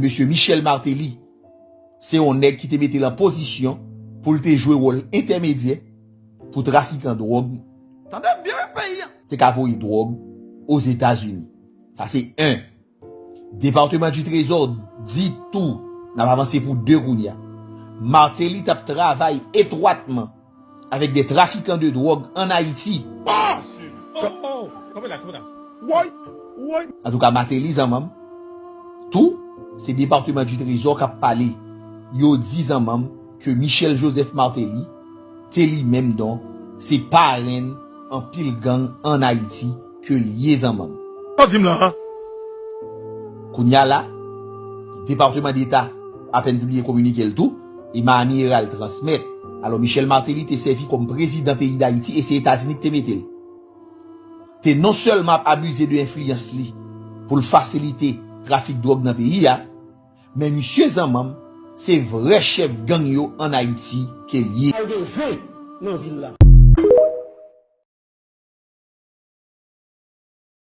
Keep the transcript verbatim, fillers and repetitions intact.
Mesye Michel Martelly, se yon nèg ki te mete l an pozisyon pou l te jwe wòl entèmedyè pou trafikan dwòg Tande byen peyi an. te ka voye dwòg Ozetazini. Sa se en. Depatman di Trezò di tou, n ap avanse pou de kounye a. Martelly t ap travay etwatman avèk de trafikan de dwòg ann Ayiti. Woy, woy. Antouka, Martelly zanmanm tou, se Depatman di Trezò k ap pale. Yo di zanmanm ke Michel Joseph Martelly te li menm donk se parenn anpil gang ann Ayiti ke l ye zanmanm. Sa w di m la a? Kounye a la, Depatman Deta apèn pibliye kominike l tou, e Miami Herald transmèt. Alò, Michel Martelly te sèvi kòm prezidan peyi Dayiti e se Etazini ki te mete l. Te non sèlman ap abize de enfliyans li pou l fasilite trafik dwòg nan peyi a, men misye zanmanm se vrè chèf gang yo ann Ayiti ke l ye. Al gen zen nan vil la.